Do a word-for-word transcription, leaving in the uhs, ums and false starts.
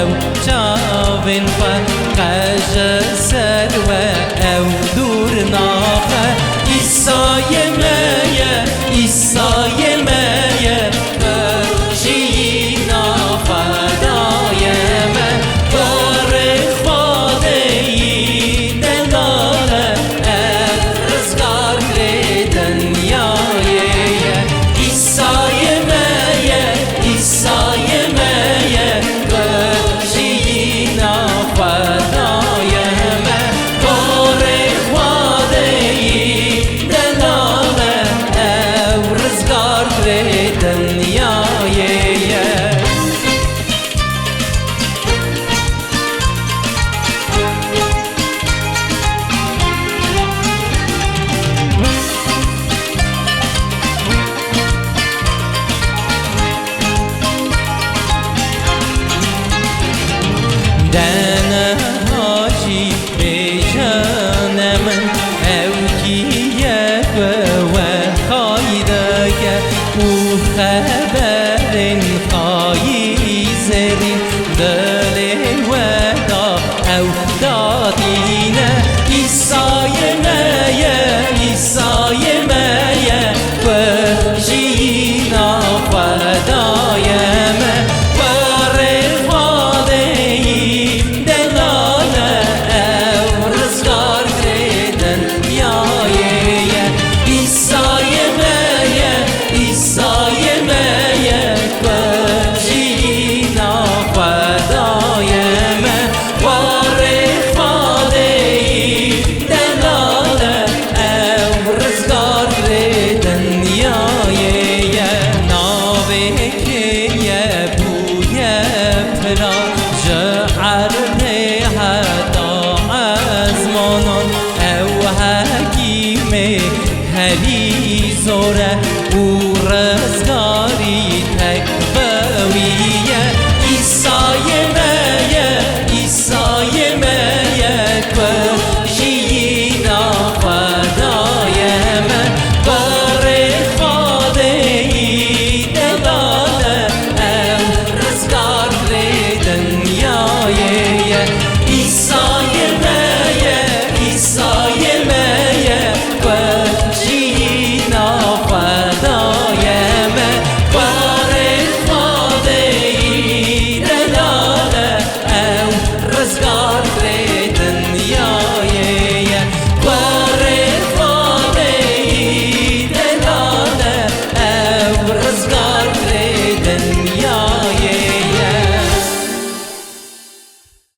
Ew çavên xwe qe ji ser we, ew dûr naxe. Îsayê me ye, Îsayê me ye, xwe jiyîna xwe daye me. Barê Xwedê yî delal e, ev rizgarkirê dinyayê ye. Îsayê me ye, Îsayê me ye, xwe jiyîna xwe daye me. Barê Xwedê yî delal e, ew rizgarkirê dinyayê ye. De niha jî bêjane min, ew kî ye ku we xayî dike û xeberên xayî zêrîn dilê we da ew dadîne. Îsayê me ye, Îsayê me ye, ku jiyîna xwe daye me. Barê Xwedê yî delal e, ew rizgarkirê dinyayê ye. Îsayê me ye, Îsayê me ye, ku jiyîna xwe daye me. Barê Xwedê yî delal e, ew rizgarkirê dinyayê ye. Navê kê ye bûye pira,